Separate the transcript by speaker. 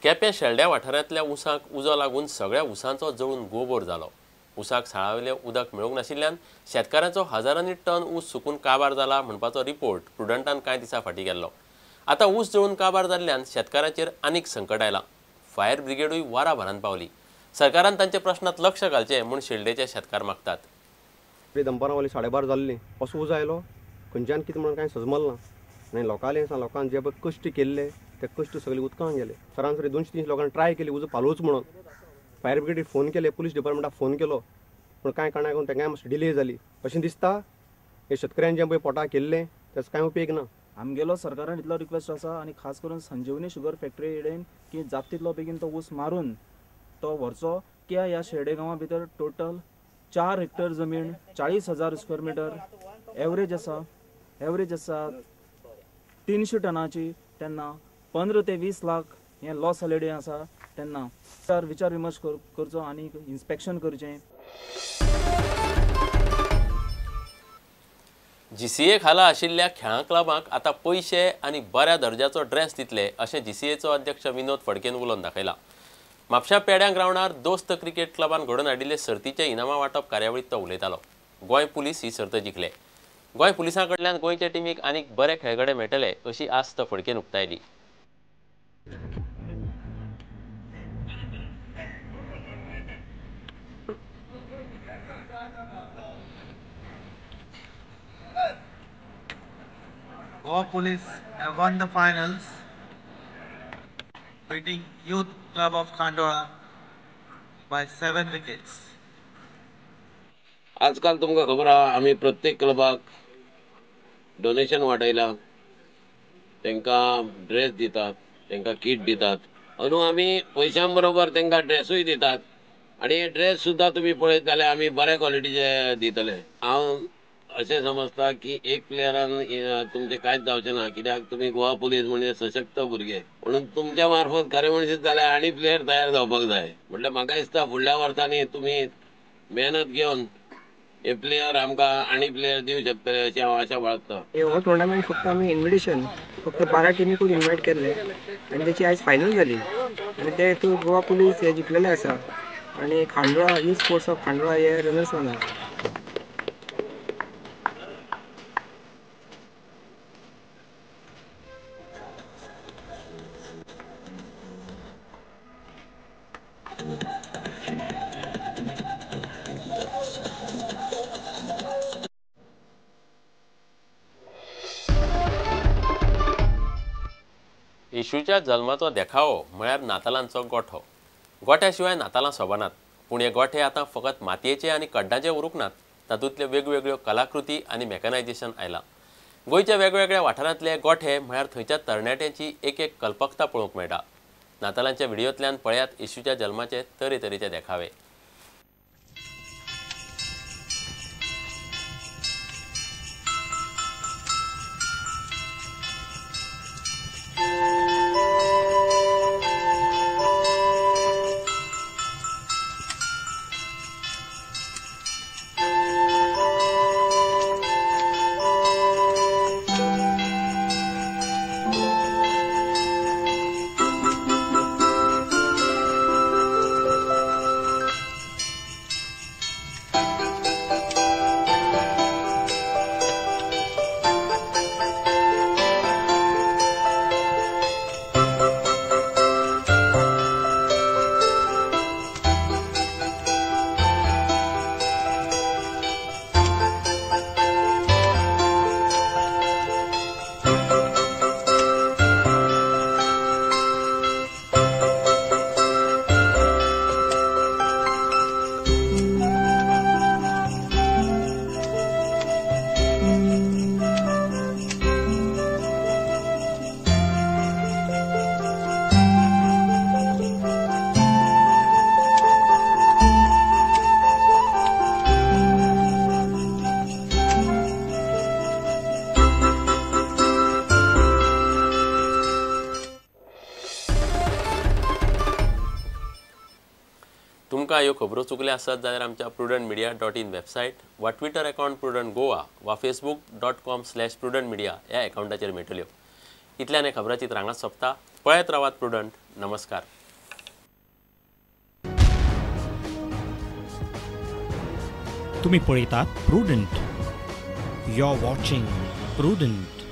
Speaker 1: केपें शेल्ड्या वाठारांतल्या ऊसाक उजो लागून सगळ्या ऊसांचो जळून गोबोर जालो. ऊसाक साळावेलें उदक मेळूंक नाशिल्ल्यान शेतकारांचो हजारांनी टन ऊस सुकून काबार जाला म्हणपाचो रिपोर्ट प्रुडंटान कांय दिसां फाटीं केल्लो. आतां ऊस जळून काबार जाल्ल्यान शेतकारांचेर आनीक संकट आयलां. फायर ब्रिगेडूय वाराभरान पावली. सरकारान तांच्या प्रश्नांत लक्ष घालचें म्हूण शेल्डेचे शेतकार मागतात.
Speaker 2: दनपारां वाली 12:30 जाल्ली असो उजो आयलो, खंयच्यान कितें म्हणून कांय सजमल ना. आनी लोकांले लोकांक जे पळय कश्ट केल्ले ते कश्ट सगळे उदकांत गेले. सरासरी 200-300 लोकांनी ट्राय केली उजो पालोवच म्हणून. फायर ब्रिगेडीक फोन केले, पुलीस डिपार्टमेंटाक फोन केलो, पूण कांय कारणाक लागून तांकां मातशी डिले जाली अशें दिसता. हे शेतकऱ्यांनी जें पळय पोटाक केल्लें तेचो कांय उपेग ना.
Speaker 3: आमगेलो सरकारान इतलो रिक्वेस्ट आसा आनी खास करून संजीवनी शुगर फॅक्टरी कडेन की जाता तितलो बेगीन तो ऊस मारून तो व्हरचो. की ह्या शेल्डे गांवा भितर टोटल 4 हेक्टर जमीन 40,000 स्क्वेअर मिटर एवरेज आसा, एवरेज आसा 300 टनाची. तेन्ना 15 ते 20 लाख हें लॉस ऑलरेडी आसा. तेन्ना विचार विमर्श करचो आनी इन्स्पेक्शन करचें.
Speaker 1: जीसीए खाला आशिल्ल्या खेळां क्लबांक आतां पयशे आनी बऱ्या दर्जाचो ड्रेस दितले अशें जीसीएचो अध्यक्ष विनोद फडकेन उलोवन दाखयलां. म्हापश्यां पेड्यां ग्रावंडार दोस्त क्रिकेट क्लबान घडोवन हाडिल्ले सर्तीचें इनामां वांटप कार्यावळींत तो उलयतालो. गोंय पुलीस ही सर्त जिखले. गोंय पुलिसां कडल्यान गोंयच्या टिमीक आनीक बरे खेळगडे मेळटले अशी आस्त फडकेन उक्तायली.
Speaker 4: Goa Police have won the finals, beating Youth Club of Khandola by 7 wickets.
Speaker 5: आजकाल तुमकां खबर आहा, आमी प्रत्येक क्लबाक डोनेशन वाटयलां, तांकां ड्रेस दितात, तांकां किट दितात. अंदू आमी पयशां बरोबर तांकां ड्रेसूय दितात आनी हे ड्रेस सुद्दां तुमी पळयत जाल्यार आमी बऱ्या क्वॉलिटीचे दितले. हांव अशें समजता की एक प्लेयरान तुमचें कांयच जावचें ना, कित्याक तुमी गोवा पुलीस म्हणजे सशक्त भुरगे, म्हणून तुमच्या मार्फत खरें म्हणशीत जाल्यार आनी प्लेयर तयार जावपाक जाय. म्हटल्यार म्हाका दिसता फुडल्या वर्सांनी तुमी मेहनत घेवन हे प्लेयर आमकां आनी प्लेयर दिवं शकतले अशें हांव आशा बाळगता.
Speaker 6: हो टुर्नामेंट फक्त आमी इन्विटेशन फक्त 12 टिमीकूच इन्वायट केल्ले आनी तेची आयज फायनल जाली आनी ते हितून गोवा पुलीस हे जिखलेले आसा आनी Khandola youth sports of Khandola हे रनर्स जाला.
Speaker 1: येशूच्या जल्माचो देखावो म्हळ्यार नातालांचो गोठो. गोठ्या शिवाय नातालां सोबनात, पूण हे गोठे आतां फकत मातयेचे आनी कड्डांचे उरूंक नात, तातूंतल्यो वेगवेगळ्यो कलाकृती आनी मेकॅनायझेशन आयलां. गोंयच्या वेगवेगळ्या वाठारांतले गोठे म्हळ्यार थंयच्या तरणाट्यांची एक एक कल्पकता पळोवंक मेळटा. नातालांच्या व्हिडियोंतल्यान पळयात येशूच्या जल्माचे तरेतरेचे देखावे. तुमकां ह्यो खबरो चुकल्या आसत जाल्यार आमच्या prudentmedia.in website वा ट्विटर अकावंट प्रुडंट गोवा वा facebook.com/prudentmedia ह्या अकावंटाचेर मेळटल्यो. इतल्यान हे खबराची रांगात सोंपता. पळयत रावात प्रुडंट. नमस्कार.
Speaker 7: तुम्ही पळयतात Prudent. You are watching Prudent.